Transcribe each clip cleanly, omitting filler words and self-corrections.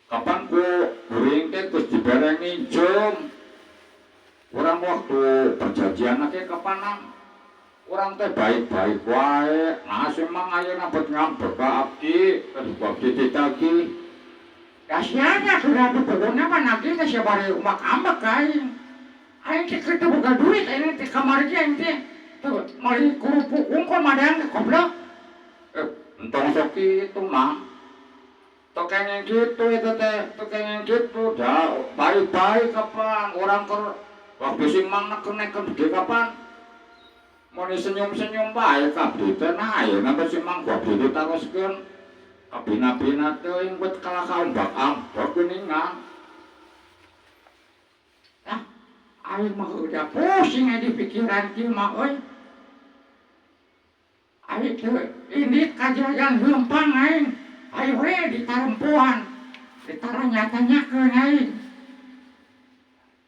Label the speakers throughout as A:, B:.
A: Kapan ku kuring teh geus dibere nginjem. Urang waktu perjanjian ke kapanan urang teh baik-baik wae. Nah, si Mang ayeuna bet ngambek ka abdi, terus ku abdi ditagih.
B: Kasihannya sudah dipukulnya mah nagih teh sia bari umak ambek ka aing. Aing teh keur teu boga duit aing teh kamari ge aing teh teu meuli kerupuk wungkul madang ge, goblok.
A: Eh, entong sok kitu, Mang. Teu kenging kitu eta teh, teu kenging kitu da baik-baik kapan urang keur waktu si Mang neken-neken gede kapan mun senyum-senyum bae ka abdi teh. Nah, ayeuna teh si Mang ku abdi ditaroskeun kabina-bina teuing bet kalah ka ombak-ambek geuningan.
B: Ah, aing mah udah pusing di pikiran kieu mah euy. Aing teu indit kajayan leumpang aing. Ayo we ditarempoan. Ditaranya-tanyakeun aing.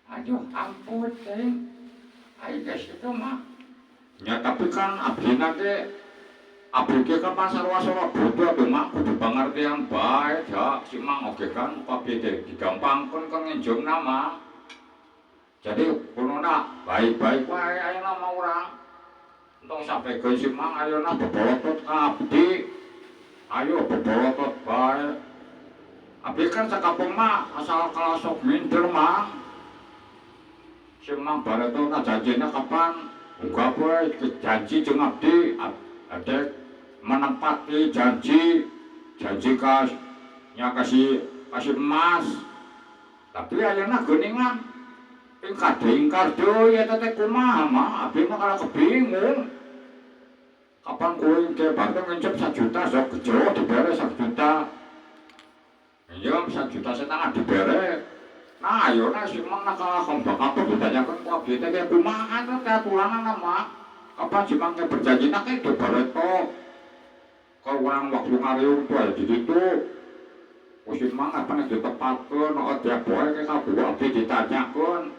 B: Aduh, ampun teuing. Aing geus kitu mah.
A: Nya, tapi kan abdina ge, abdi ge kapan sarua-sarua bodoh atuh, Mang, kudu pangertian bae da si Mang oge kan ku abdi teh digampangkeun kan nginjemna mah. Jadi kuduna baik-baik wae ayeuna mah urang. Entong sampekeun si Mang ayeuna bebolotot ka abdi. Ayo bebolotot bae. Abdi kan sakapeung mah asal kalah sok minder, Mang. Si Mang baretona janjina kapan unggah poe janji jeung abdi adek menempati janji janji ka nya kasih kasih emas. Tapi ayeuna geuningan ingkar deui, ingkar deui, eta teh kumaha mah? Abdi mah kalah kebingung. Kapan kuring ge bareng nginjem 1 juta sok gejol dibere 1 juta. Nginjem 1,5 juta dibere. Nah, ayeuna si Mang na kalah ombak apa ditanyakeun ku abdi teh kumaha teh aturanna mah? Kapan si Mang teh berjanji na ke bareto. Kalau urang waktu ngariung tuh aya di ditu. Ku si Mang apa nek ditepatkeun oh tiap poe ke ka abdi ditanyakeun.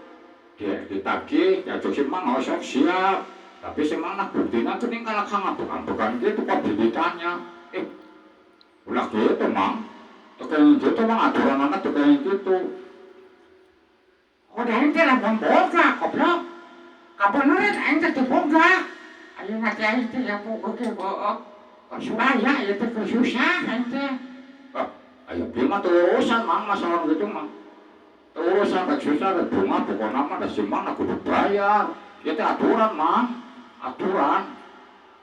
A: Ditagih ya si Mang, oh sok siap. Tapi si Mang nah buktina geuning kalah ka ngambek-ambekan kitu ku abdi ditanya. Eh, ulah kitu, Mang. Teu kenging kitu, Mang, aturanana teu kenging kitu.
B: Oh, aing teh lamun boga, goblok. Kabeneran aing teh teu boga. Ayeuna teh aing teh ya boga ge heueuh. Suraya ieu teh keur susah aing teh.
A: Ah, aya abdi mah teu urusan, Mang, masalah gitu mah. Teu urusan rek susah rek bunga pokona mah da si Mang kudu bayar. Ieu teh aturan, Mang. Aturan.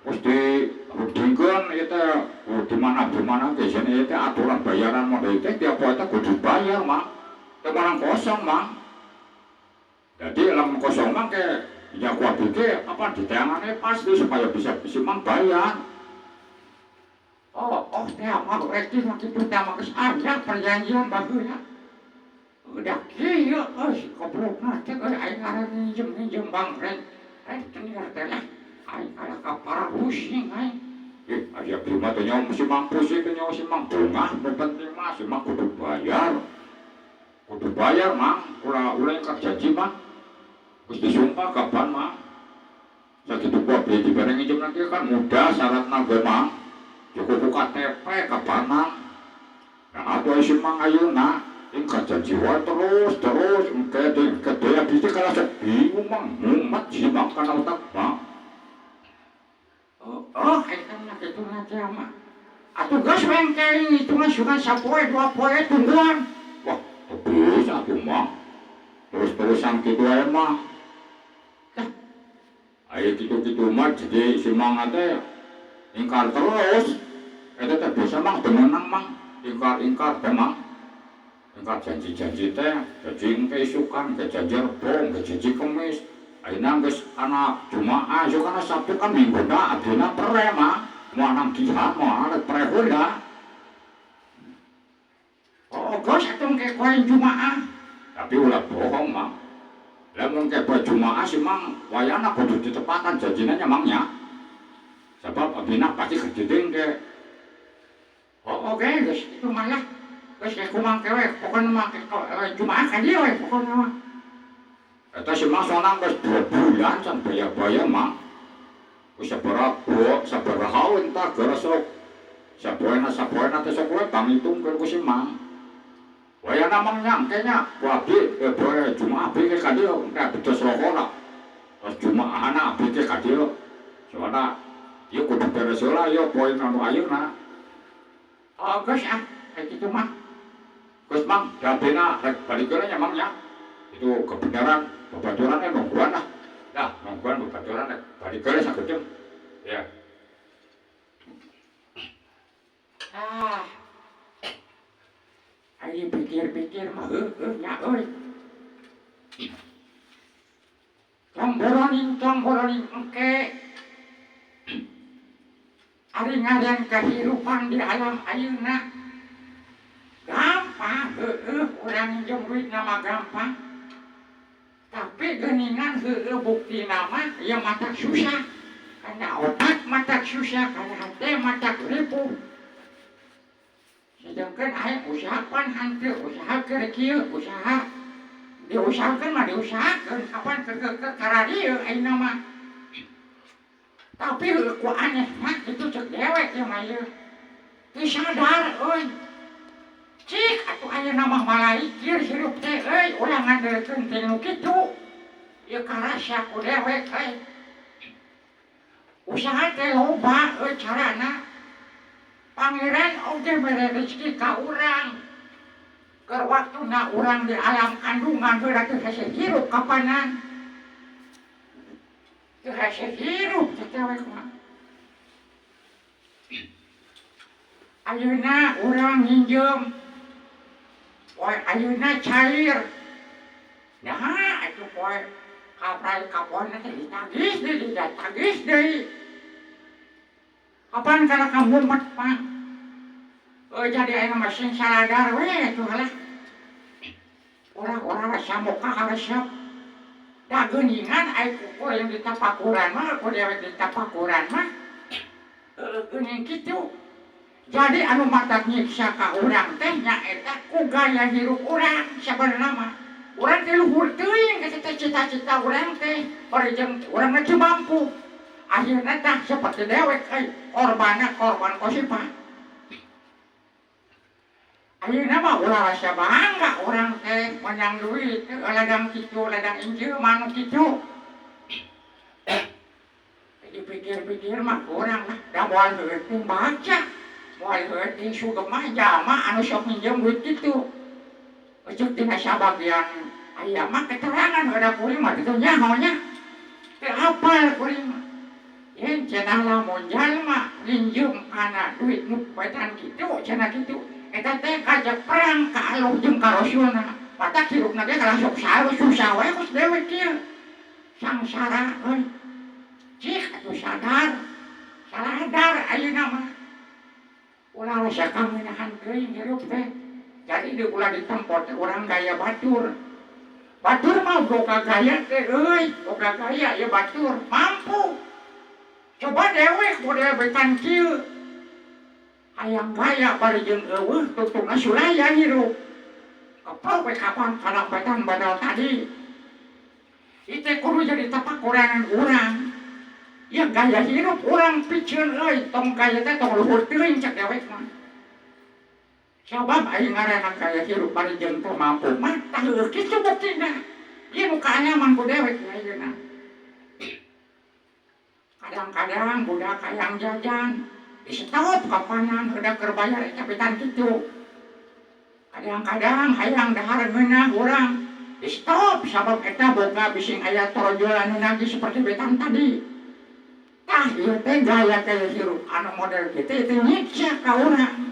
A: Geus dirundingkeun ieu teh di mana di mana ge ieu teh aturan bayaran model teh tiap poe teh kudu bayar, Mang. Teu meunang kosong, Mang. Jadi lamun kosong mah ke ya ku abdi ge apa diteangane pasti supaya bisa si Mang bayar.
B: Oh, oh teh mah berarti mah kitu teh mah geus aya perjanjian baheula. Udah kieu euy goblokna teh euy aing ngaran nginjem-nginjem bang rek. Aing teu ngerti lah. Aing kalah ka pusing aing.
A: Eh, aya abdi mah teh nyaho si Mang pusing teh nyaho si Mang bungah, nu penting mah si Mang kudu bayar. Kudu bayar, Mang, ulah ulah ingkar janji, Mang. Geus disumpah kapan, Mang. Sakitu ku abdi dibere nginjem nanti kan mudah syaratna ge, Mang. Cukup ku KTP kapanan. Nah, atuh si Mang ayeuna ingkar janji wae terus terus engke deui engke deui abdi teh kalah sok bingung, Mang, mumet si Mang kana otak, Mang.
B: Oh, oh aing kan kitu na teh mah. Atuh geus we engke hitungan sugan sapoe dua poe tungguan.
A: Wah, teu bisa atuh, Mang. Terus-terusan kitu wae mah. Lah, aya kitu-kitu mah jadi si Mang teh ingkar terus. Eta teh bisa, Mang, teu meunang, Mang. Ingkar-ingkar teh, Mang. Ingkar janji-janji teh, janji engke isukan, engke janji Rebo, engke janji Kemis. Ayeuna geus kana Jumaah, isuk kana Sabtu kan mingguna abdina pere, Mang. Moal nanggihan moal rek pere heula.
B: Oh, geus atuh engke poe Jumaah.
A: Tapi ulah bohong, Mang. Lamun ke poe Jumaah si Mang wayahna kudu ditepatan janjina nya, Mang, nya. Sebab abdina pasti gede ke.
B: Oh, oke, geus itu mah lah. Geus ke kumang ke we, pokona mah ke Jumaah ka dieu we pokona mah.
A: Eta si Mang soalna geus 2 bulan can bayar-bayar, Mang. Wis sabaraha sabaraha tah gara sok sapoena sapoena teh sok we pangitungkeun ku si Mang. Wayana mang nyangke nya ku abdi poe Jumaah abdi ke ka dieu engke abdi tos lohona. Tos Jumaahna abdi ke ka dieu. Soalna ieu kudu beres heula ieu poin anu ayeuna.
B: Oh geus ah, kayak kitu mah.
A: Geus mang, dabena rek balik heula nya mang nya. Itu kebenaran babaturan nungguan lah. Dah, nungguan babaturan rek balik heula sakedeung. Ya.
B: Ah. Ayo pikir-pikir mah heueuh nya euy. Tong boroning engke. Ari ngaran kehidupan di alam ayeuna. Gampang heueuh urang minjem duit nama gampang. Tapi geuningan heueuh buktina mah ieu matak susah. Karena otak matak susah, karena hate matak ripuh. Sedangkan aing usaha pan hanteu, usaha keur kieu, usaha diusahakeun mah diusahakeun, kapan keur kararieu ayeuna mah. Tapi heueuh ku aneh mah kitu ceuk dewek ieu mah ieu. Teu sadar euy. Cik atuh ayeuna mah malaikir hirup teh euy, ulah ngandelkeun teh nu kitu. Ieu karasa ku dewek euy. Usaha teh loba euy carana. Pangeran oge mere rezeki ka urang. Keur waktuna urang di alam kandungan heula teu hese hirup kapanan. Teu hese hirup teh dewek mah. Ayeuna urang nginjem. Poe ayeuna cair. Nah, atuh poe kaprai kapoena teh ditagih deui, ditagih deui. Kapan kana kamumet mah? Jadi ayeuna mah sing saladar we atuh lah. Urang-urang rasa muka karesep. Da geuningan ai kuring ditapakuran mah, ku dewek ditapakuran mah. Geuning kitu. Jadi anu matak nyiksa ka urang teh nyaeta ku gaya hirup urang sabenerna mah. Urang teh luhur teuing ka cita-cita urang teh, bari jeung urang mah teu mampu. Akhirna tah seperti dewek euy, korbanna korban kosipah. Ayeuna mah ulah rasa bangga urang teh menang duit ladang kitu, ladang injeu manu kitu. Dipikir-pikir mah kurang lah, da moal heueuh baca. Moal heueuh sugeng mah jalma anu sok minjem duit kitu. Ceuk tina sabagian aya mah keterangan heula kuring mah teu nyaho nya. Teu apal kuring mah. Yen cenah lamun jalma nginjem kana duit nu petan kitu cenah kitu eta teh kajak perang ka Allah jeung ka Rasulna. Matak hirupna ge kalah sok susah we kos dewek kieu. Sangsara euy. Cik atuh sadar. Sadar ayeuna mah. Ulah rasa kameunaan teuing hirup teh. Jadi di ulah ditempo teh urang gaya batur. Batur mah boga gaya teh euy, boga gaya ieu batur mampu. Coba dewek model betan kieu. Hayang gaya bari jeung eueuh tutungna sulaya hirup. Keprok we kapan kana betan badal tadi. Ieu teh kudu jadi tapakurangan urang. Ieu gaya hirup urang piceun euy, tong gaya teh tong luhur teuing cek dewek mah. Sabab aing ngaranna gaya hirup bari jeung teu mampu mah tah heueuh kitu buktina. Ieu nu kaanyaman ku dewek ayeuna. Kadang-kadang budak hayang jajan di stop kapanan heuda keur bayar eta betan kitu. Kadang-kadang hayang dahar ngeunah urang di stop sabab eta boga bising aya torojol anu nagih seperti betan tadi. Tah ieu teh gaya-gaya hirup anu model kitu teh nyiksa ka urang.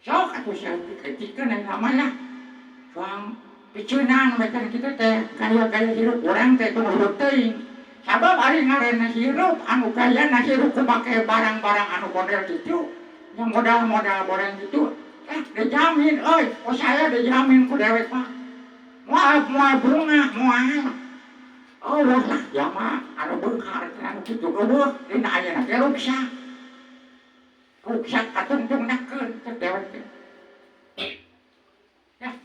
B: Sok atuh saeutik-eutikeun ayeuna mah lah. Cuang piceunan betan kitu teh gaya-gaya hirup urang teh tong luhur teuing. Sabab ari ngaranna hirup anu gayana hirup kumake barang-barang anu model kitu, nya modal-modal goreng kitu, dijamin euy, ku saya dijamin ku dewek mah. Moal moal bunga moal. Eueuh lah jama anu beunghar teh anu kitu eueuh dina ayeuna ge ruksak. Ruksak katungtungnakeun cek dewek teh. Yah,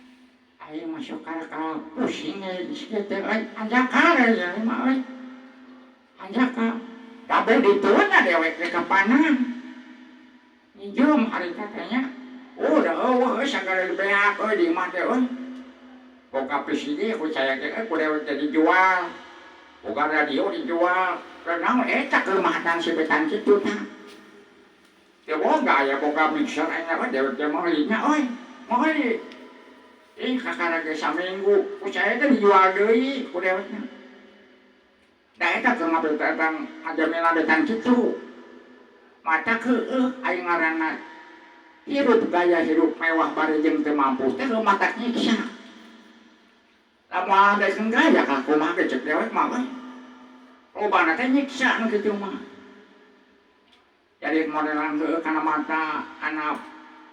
B: aing masuk ka pusing geus kieu teh euy, anjakal euy mah euy. Anjaka, kabeh dituna dewek teh kapanan. Minjem harita teh nya. Oh, da eueuh Eueuh euy sagala dibeak euy di imah teh euy. Boga VCD ku saya teh euy ku dewek teh dijual. Boga radio dijual. Keur naon eta kelemahatan si betan kitu tah. Teu boga aya boga mixer aya euy dewek teh meuli nya euy. Meuli. Ih kakara ge saminggu ku saya teh dijual deui ku dewekna. Da eta keur ngabetan ngajamina betan kitu. Mata keueuh aing ngaranna hirup gaya hirup mewah bari jeung teu mampu teh matak nyiksa. Lamun daekeun gaya ka kumaha ge cek dewek mah euy. Lobana teh nyiksa nu kitu mah. Jadi modelan heueuh kana mata kana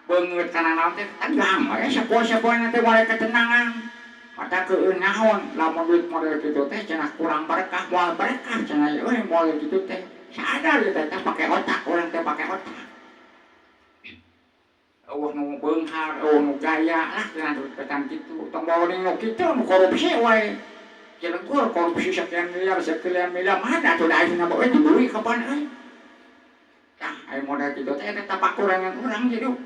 B: beungeut kana naon teh tegang we sapoe-sapoena teh moal ketenangan. Mata keueuh naon lamun duit model kitu teh cenah kurang berkah moal berkah cenah euy model kitu teh. Sadar ieu teh pake otak urang teh pake otak. Eueuh nu beunghar, eueuh nu gaya lah cenah duit betan kitu. Tong bawa nu kitu nu korupsi wae. Cilegur korupsi sekian miliar mana atuh da ayeuna mah euy dibeli kapan euy. Tah aya model kitu teh eta tapakurangan urang hidup.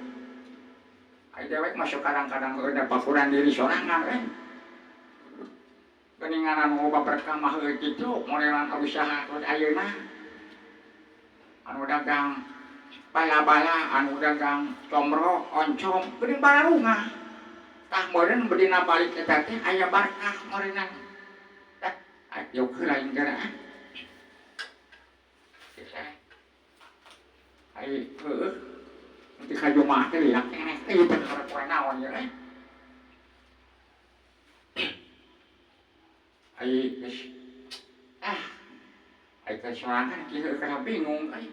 B: Aya dewek mah sok kadang-kadang euy tapakuran diri sorangan euy. Geuningan anu loba berkah mah heueuh kitu modelan usaha ayeuna. Anu dagang bala-bala, anu dagang comro, oncom, geuning bararungah. Tah meureun bedina balik eta teh aya barkah meureunna. Tah ayo heula aing gara ah. Ai heueuh. Nanti ka Jumaah teh liak keneh ieu teh poe naon ieu euy. Ai geus ah ai ka sorangan kieu kana bingung euy.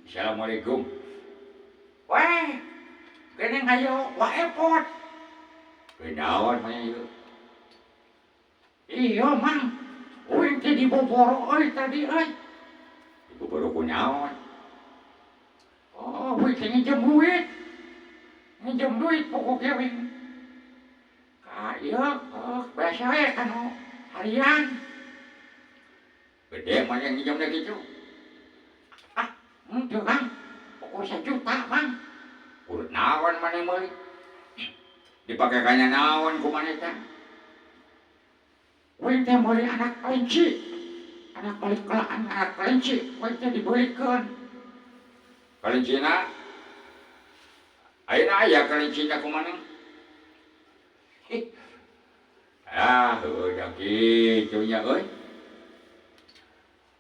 B: Assalamualaikum. Weh, geuning hayo waepot. Kunaon mah ieu? Iya, Mang. Uing teh diboboro euy tadi euy. Diboboro ku naon? Oh, uing teh nginjem duit. Nginjem duit pokok ge uing. Ka ieu biasa we kanu harian. Gede mah yang nginjem kitu. Ah, henteu Kang. Pokok 1 juta, Mang. Urut naon maneh meuli? Dipake kana naon ku maneh teh? Uing teh meuli anak kelinci. Anak balik kelaan anak kelinci, uing teh dibeulikeun. Kalincina? Ayeuna aya kalincina ku maneh? Ah, heueuh da kitu nya euy.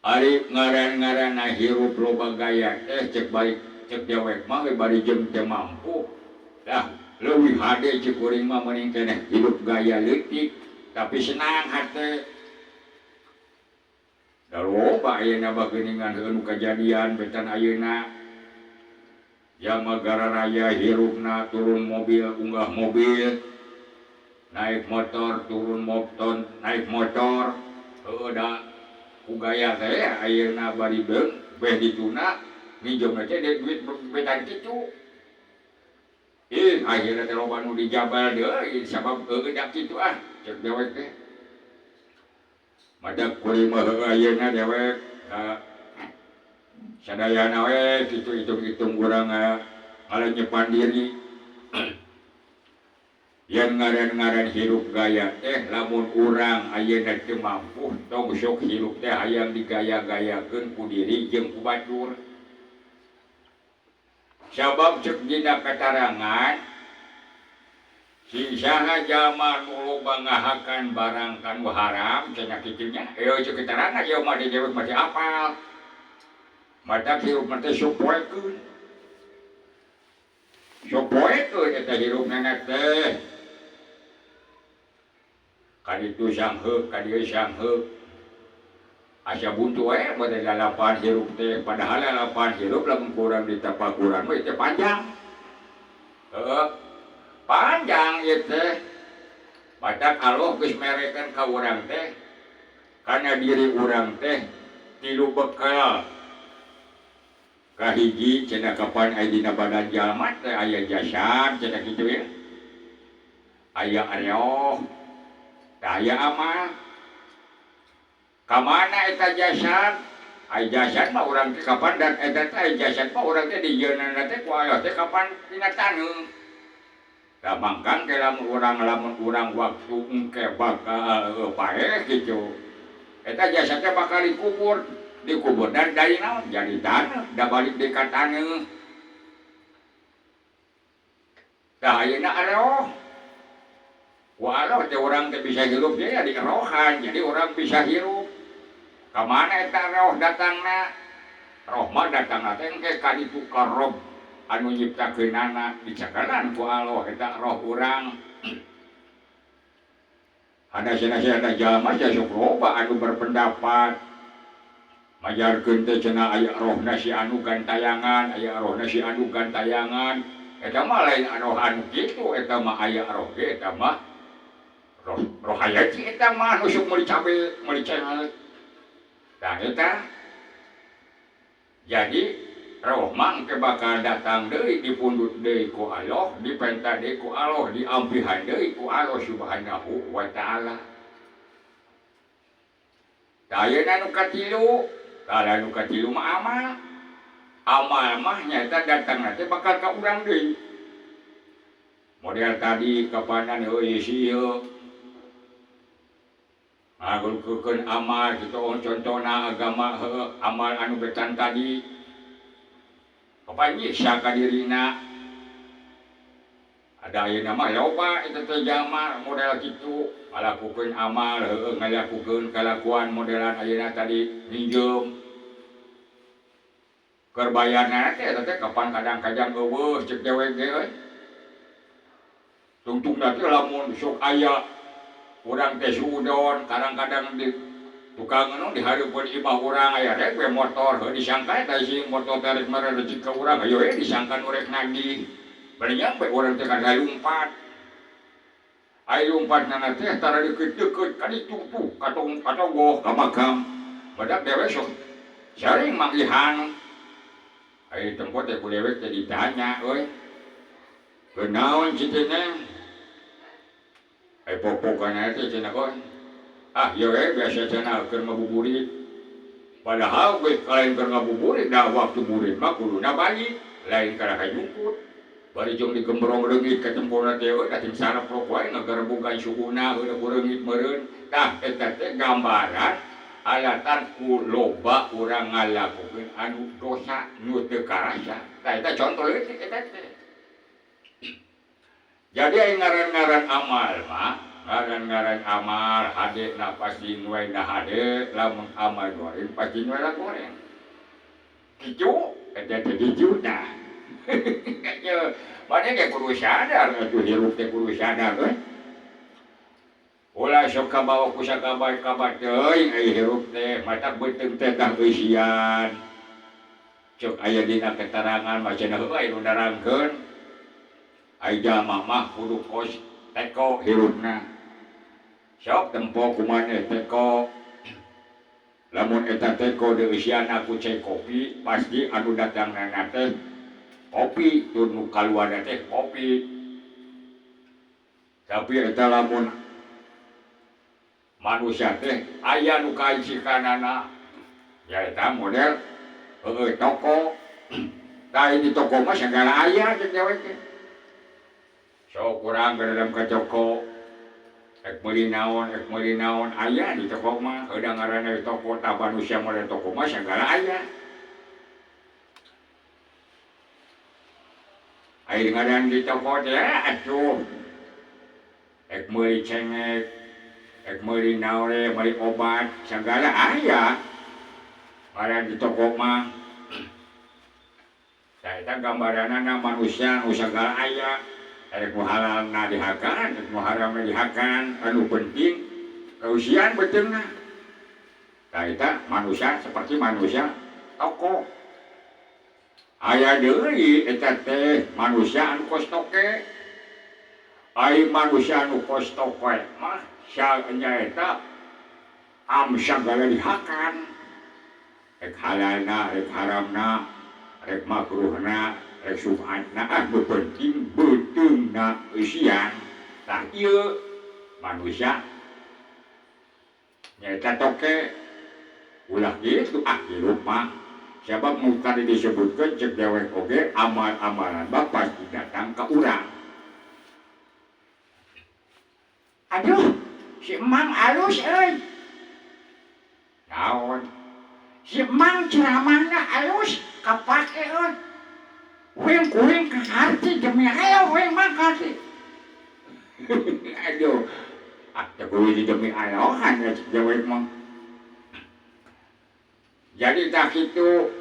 B: Ari ngaran-ngaranna hirup loba gaya teh cek balik cek dewek mah we bari jeung teu mampu. Dah leuwih hade cek kuring mah mending keneh hirup gaya leutik tapi senang hate. Da loba ayeuna mah geuningan heueuh nu kajadian betan ayeuna. Jalma gararaya hirupna turun mobil unggah mobil, naik motor turun motor naik motor, heueuh da ku gaya teh ayeuna bari beung beh dituna minjem teh duit betan kitu. Ih akhirna teh loba nu dijabal deui sabab heueuh da kitu ah cek dewek teh. Madak kuring mah heueuh ayeuna dewek ka sadayana we kitu hitung-hitung urang ngalenyepan diri. Yen ngaran-ngaran hirup gaya teh lamun urang ayeuna teu mampu tong sok hirup teh hayang digaya-gayakeun ku diri jeung ku batur. Sabab cek dina katarangan sing saha jalma nu loba ngahakan barang kanu haram cenah kitu nya. Eueuh cek katarangan ieu mah di dewek mah teu apal. Matak hirup mah teh sok poekeun. Sok poekeun eta hirupna teh. Kaditu sangheuk, kadieu sangheuk. Asa buntu we bade lalapan hirup teh, padahal lalapan hirup lamun kurang ditapakuran mah teh panjang. Heueuh. Panjang ieu teh. Badak Allah geus merekeun ka urang teh kana diri urang teh tilu bekal. Kahiji cenah kapan aya dina badan jalma teh aya jasad cenah kitu ya. Aya areoh, tah aya amal. Ka mana eta jasad?
A: Ai jasad mah urang teh kapan dan eta teh ai jasad mah urang teh dijieunana teh ku Allah teh kapan tina taneuh. Da mangkang ke lamun urang waktu engke bakal paeh kitu. Eta jasad teh bakal dikubur, dikubur dan dari naon? Jadi taneuh, da balik deui ka taneuh. Tah ayeuna roh. Walau teh urang teh bisa hirup teh ya dierohan, jadi urang bisa hirup. Ka mana eta roh datangna? Roh mah datangna teh engke ka ditu ka Rob anu nyiptakeunana dicakalan ku Allah eta roh urang. Ada cenah-cenah jalma sok loba anu berpendapat majarkeun teh cenah aya rohna si anu gantayangan, aya rohna si anu gantayangan. Eta mah lain roh anu kitu, eta mah aya roh ge eta mah roh roh hayati eta mah nu sok meuli cabe, meuli cengek. Tah eta jadi roh mah engke bakal datang deui dipundhut deui ku Allah, dipenta deui ku Allah, diampihan deui ku Allah Subhanahu wa taala. Tah ayeuna nu katilu, tah nu katilu mah amal. Amal mah nyaeta datangna teh bakal ka urang deui. Model tadi kapanan heueuh si ieu. Ngagulkeun amal kitu contohna agama heueuh amal anu betan tadi. Kapan nyiksa ka dirina. Ada ayeuna mah loba eta teh jalma model kitu ngalakukeun amal heueuh ngalakukeun kalakuan modelan ayeuna tadi minjem. Keur bayarna teh eta teh kapan kadang-kadang eueuh ceuk dewek ge euy. Tungtungna teh lamun sok aya urang teh suudon kadang-kadang di tukang anu di hareupeun imah urang aya rek we motor heuh disangka eta si motor teh rek mere rezeki ka urang hayo we disangka nu rek nagih. Bari nyampe urang teh kada lumpat. Ai lumpatna teh tara deukeut-deukeut ka ditu tuh katong katogoh ka makam. Badak dewek sok sering manggihan. Ai tempo teh ku dewek teh ditanya euy. Kunaon si teh neng? Ai popokan teh cenah euy. Ah ieu we biasa cenah keur ngabuburit. Padahal geus lain keur ngabuburit da waktu burit mah kuduna balik, lain kana kanyungkut. Bari jeung digembrong leungit ka tempona teh euy da ting sarep wae ngagerebugan sukuna heueuh ku leungit meureun. Tah eta teh gambaran alatan ku loba urang ngalakukeun anu dosa nu teu karasa. Tah eta contoh leutik eta teh. Jadi ai ngaran-ngaran amal mah, ngaran-ngaran amal hade na pasti nu hade, lamun amal goreng pasti nu goreng. Kitu eta teh kitu tah. Mana ge kudu sadar atuh hirup teh kudu sadar euy. Ulah sok kabawa ku sakabar-kabar teuing ai hirup teh matak beuteung teh tah eusian. Cek aya dina keterangan mah cenah heueuh anu nerangkeun. Ai jalma mah kudu kos teko hirupna. Sok tempo kumaneh teko. Lamun eta teko deusiana ku cai kopi pasti anu datangna teh kopi tur nu kaluarna teh kopi. Tapi eta lamun manusia teh aya nu kaicikanana ya eta model heueuh toko. Tah di toko mah sagala aya cek dewek teh. Sok urang ke dalam ka toko rek meuli naon aya di toko mah heueuh ngaranna di toko tah manusia model toko mah sagala aya. Ai ngaran di toko teh atuh rek meuli cengek rek meuli naon meuli obat sagala aya ngaran di toko mah. Tah eta gambaranana manusia nu sagala aya rek nu halalna dihakan rek nu haramna dihakan anu penting kausian beuteungna. Tah eta manusia seperti manusia toko. Aya deui eta teh manusia anu kos toke. Ai manusia anu kos toke mah nyaeta am sagala dihakan. Rek halalna, rek haramna, rek makruhna, rek subhatna, ah nu penting beuteungna eusian. Tah ieu manusia nyaeta toke. Ulah kitu ah hirup mah. Sabab nu tadi disebutkeun cek dewek oge amal-amalan mah pasti datang ka urang.
B: Aduh, si Emang alus euy.
A: Naon?
B: Si Emang ceramahna alus kapake euy. Uing kuring kaharti demi Allah uing mah kaharti.
A: Aduh, ah teu kudu demi Allahan ya cek dewek mah. Jadi tak kitu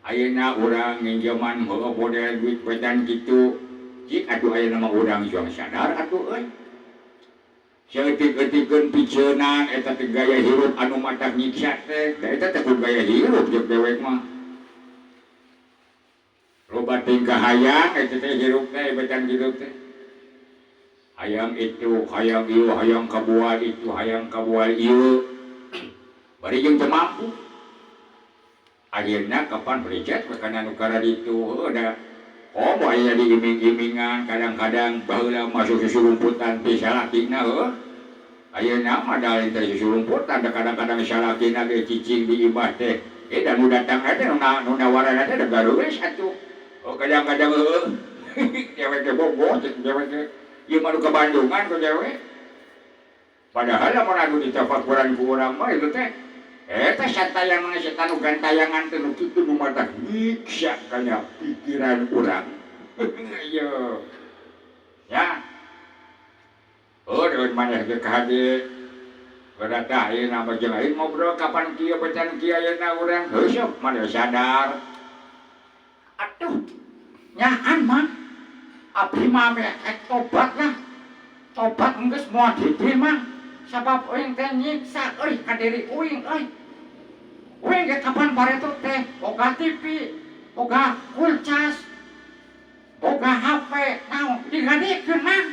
A: ayeuna urang nginjeman heueuh model duit wetan kitu cik atuh ayeuna mah urang juang sadar atuh euy. Saeutik-eutikeun piceunan eta teh gaya hirup anu matak nyiksa teh, da eta teh kudu gaya hirup jeung dewek mah. Loba tingkah hayang eta teh hirup teh betan hirup teh. Hayang itu, hayang ieu, hayang kabual itu, hayang kabual ieu. Bari jeung teu mampu. Akhirna kapan bericet we kana nu karaditu heueuh da komo aya diiming-imingan kadang-kadang baheula masuk susurumputan ti salakina heueuh. Ayeuna mah da lain teh susurumputan da kadang-kadang salakina ge cicing di imah teh. Da nu datang teh nu nawaran teh da gareureus atuh. Oh kadang-kadang heueuh. Dewek ge bogoh cek dewek ge. Ieu mah nu ka Bandungan ku dewek. Padahal lamun anu ditafakuran ku urang mah itu teh eta satayangan setan nu gantayangan teh nu kitu nu matak nyiksa kana pikiran urang. Ayo. Ya. Oh, deun maneh ge ka hade. Berata ayeuna mah jeung aing ngobrol kapan kieu becan kieu ayeuna urang. Heuh sok maneh sadar.
B: Aduh. Nyaan mah. Abdi mah tobat lah. Tobat geus moal diterima. Sabab uing teh nyiksa euy ka diri uing euy. Uing ge kapan bareto teh boga TV, boga kulkas, boga HP, naon digadekeun mang.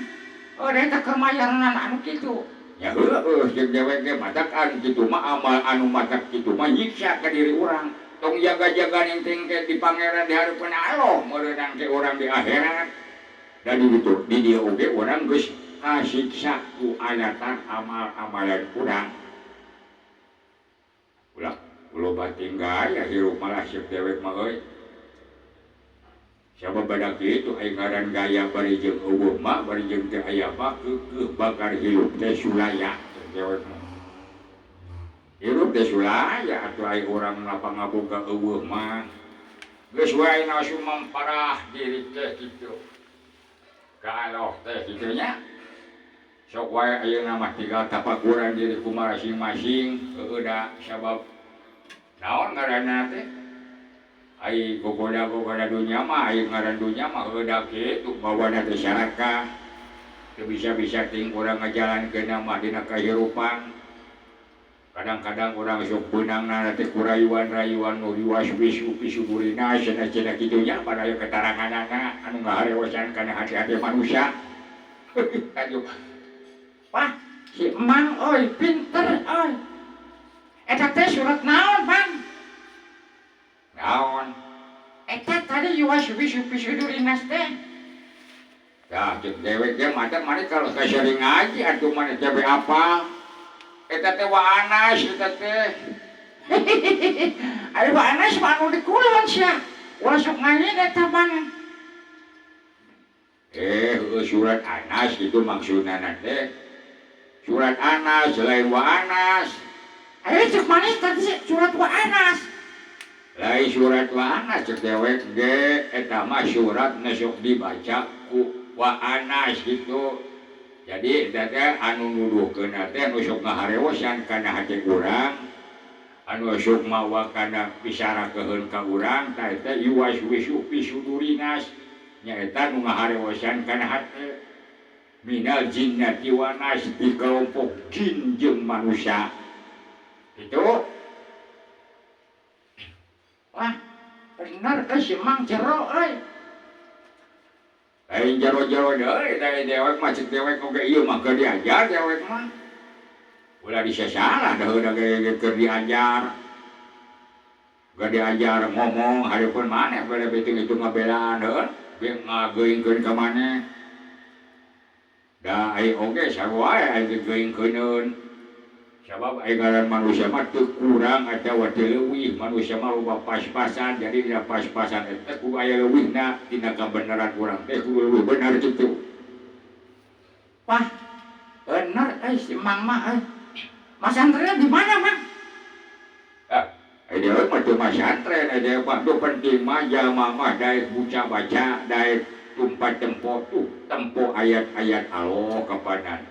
B: Euy eta keur mayaran anu kitu.
A: Ya heueuh jeung dewek ge matak anu kitu mah amal anu matak kitu mah nyiksa ka diri urang. Tong jaga-jaga ningting ke di pangeran di hareupeun Allah meureunang ke urang di akhirat. Da di ditu di dieu oge urang geus kasiksa ku alatan amal-amalan urang. Ulah loba tinggal ya hirup malah sieuk dewek mah euy. Sabab badak kitu ai ngaran gaya bari jeung eueuh mah bari jeung teu aya mah keukeuh bakar hirup teh sulaya dewek mah. Hirup teh sulaya atuh ai urang lapang ngaboga eueuh mah. Geus wae nasu mamparah diri teh kitu. Ka Allah teh kitu nya. Sok wae ayeuna mah tinggal tapakuran diri kumaha masing-masing heueuh da sabab naon ngaranna teh ai gogoda-gogoda dunya mah ai ngaran dunya mah heueuh da kitu bawana teh sarakah teu bisa-bisa ting urang ngajalankeun mah dina kahirupan. Kadang-kadang urang sok beunangna teh ku rayuan-rayuan nu yuwaswisu fi sudurina cenah-cenah kitu nya pada aya ketaranganana anu ngaharewosan kana hati-hati manusia. Aduh.
B: Wah, si Emang euy pinter euy. Eta teh surat naon, Bang?
A: Naon?
B: Eta tadi yuwaswisu fi sudurinas teh.
A: Tah cek dewek ge mah teh maneh kalau kasering ngaji atuh maneh teh be apa? Eta teh wa Anas eta teh.
B: Ari wa Anas mah anu di kulon sia. Ulah sok ngaji eta Bang.
A: Surat Anas itu maksudna teh. Surat Anas lain wa Anas.
B: Ayo cek manis tadi surat wa Anas.
A: Lain surat wa Anas cek dewek ge eta mah surat nu sok dibaca ku wa Anas gitu. Jadi eta teh anu nuduhkeun teh anu sok ngaharewosan kana hate urang, anu sok mawa kana pisarakeun ka urang tah eta yuwaswisu fi sudurinas nyaeta nu ngaharewosan kana hate minal jinnati wan nas di kelompok jin jeung manusia. Itu.
B: Wah, bener euy si Mang jero euy.
A: Lain jero-jero deui da dewek mah cek dewek oge ieu mah keur diajar dewek mah. Ulah disasalah da heueuh ge keur diajar. Keur diajar ngomong hareupeun maneh bade hitung-hitung ngabelaan heueuh, ge ngageuingkeun ka maneh. Da ai oge sarua wae ai geuingkeuneun. Sabab ai ngaran manusia mah teu kurang atawa teu leuwih, manusia mah loba pas-pasan. Jadi dina pas-pasan eta kudu aya leuwihna, tina kabenaran urang teh kudu leuwih bener kitu.
B: Wah, bener euy si Mang mah euy. Masantrenna di mana, Mang?
A: Ah, ai dewek mah teu masantren, ai dewek mah nu penting mah jalma mah daek baca, daek tumpat tempo tuh, tempo ayat-ayat Allah kapanan.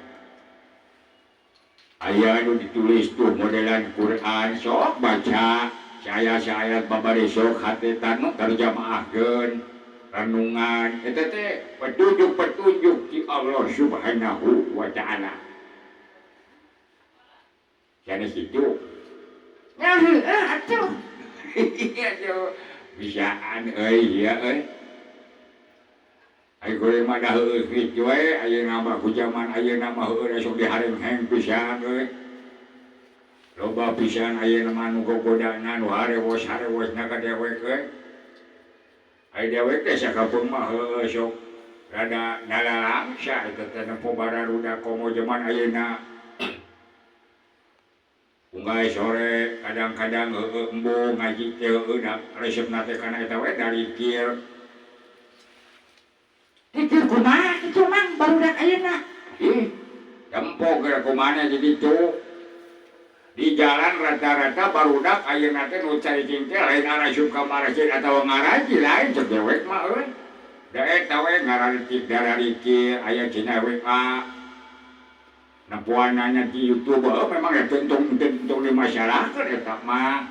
A: Aya nu ditulis tuh modelan Quran, sok baca saya ayat babari, sok hate tanu terjemahkeun, renungan eta teh petunjuk-petunjuk ti Allah Subhanahu wa Ta'ala. Sanes kitu?
B: Ya heueuh atuh.
A: Aduh, bisaan euy ieu euy. Ai kuring mah da heueuh kitu we ayeuna mah, ku jaman ayeuna mah heueuh sok diharengheng pisan euy. Loba pisan ayeuna mah nu gogodana, nu harewos-harewosna ka dewek euy. Ai dewek teh sakapeung mah heueuh sok rada nalalangsa eta teh nempo bararudak komo jaman ayeuna. Unggal sore kadang-kadang heueuh embung ngaji teh, heueuh da resepna teh kana eta we darikir.
B: Dikir kumaha kitu, Mang, barudak ayeuna?
A: Ih, tempo geura kumaha di ditu. Di jalan rata-rata barudak ayeuna teh nu caricing teh lain arasup ka masjid atawa ngaraji, lain cek dewek mah euy. Da eta we ngararitik dararikir aya cenah WA. Nempoanana di YouTube, oh, memang ya tentong tentong di masyarakat eta mah.